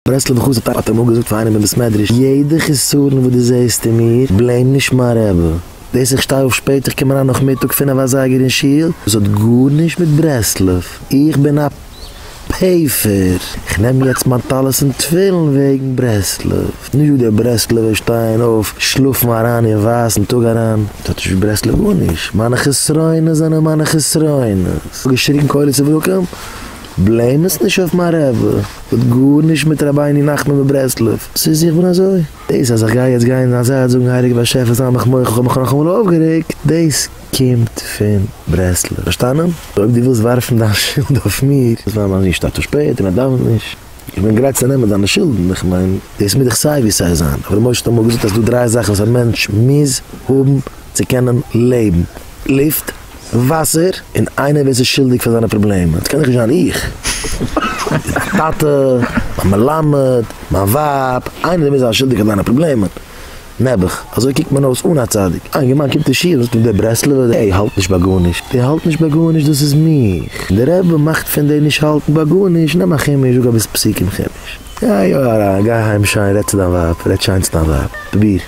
ברסלב'ע חסיד האט אמאל געזאגט פאר איינעם אין בית מדרש, יעדע חסרון וואס דו זעסט אין מיר, blame נישט מיין רבי. דאס איך שטיי אויף שפעט, איך קום אריין נאכמיטאג פינף אזייגער אין שול, דאס האט גארנישט מיט ברסלב, איך בין א פעפער, איך נעם יעצט מיין טלית און תפילין וועגן ברסלב. נישט ווי די ברסלב'ער שטייען אויף, שלאפן אריין אין ווייסן טאג אריין, דאס האט נישט מיט ברסלב גארנישט, מיינע חסרונות זענען מיינע חסרונות. געשריגן קולות וברקים, blame עס נישט אויף מיין רבי. האט גארנישט מיט רבינו נחמן מברסלב, ס'איז איך בין אזוי. דאס אז איך גיי יעצט גיין אין א זייט זאגן הייליגער באשעפער זיי מיך מוחל איך האב מיך נאכאמאל אויפגערעגט, דאס קומט פון ברסלב. פארשטאנען? אויב דו ווילסט ווארפן דיין שולד אויף מיר, דאס ווייל מיין זון שטייט אויף שפעט און ער דאווענט נישט, איך בין גרייט צו נעמען דיינע שולדן, איך מיין, דאס מוז דאך סיי ווי סיי זיין, אבער משה האט אמאל געזאגט אז ס'דא דריי זאכן וואס א מענטש מוז האבן צו קענען לעבן, לופט, וואסער, און איינער ווער ס'איז שולדיג פאר זיינע פראבלעמען, ס'קען דאך נישט זיין איך, מיין טאטע, מיין מלמד, מיין ווייב, איינער מוז זיין שולדיג פאר דיינע פראבלעמען, נעבעך, אזוי קוקט מען אויס אן א צדיק, א אינגערמאן קומט אין שול און זאגט אים דער ברסלב'ער, דער האלט נישט ביי גארנישט, דער האלט נישט ביי גארנישט דאס איז מיך, דער רבי מאכט פון דער נישט האלטן ביי גארנישט, נעם א חומש זאג אביסל פסוקים חומש, גיי אריין, גיי אהיים שיין, רעד צו דיין ווייב, רעד שיין צו דיין ווייב, פרוביר.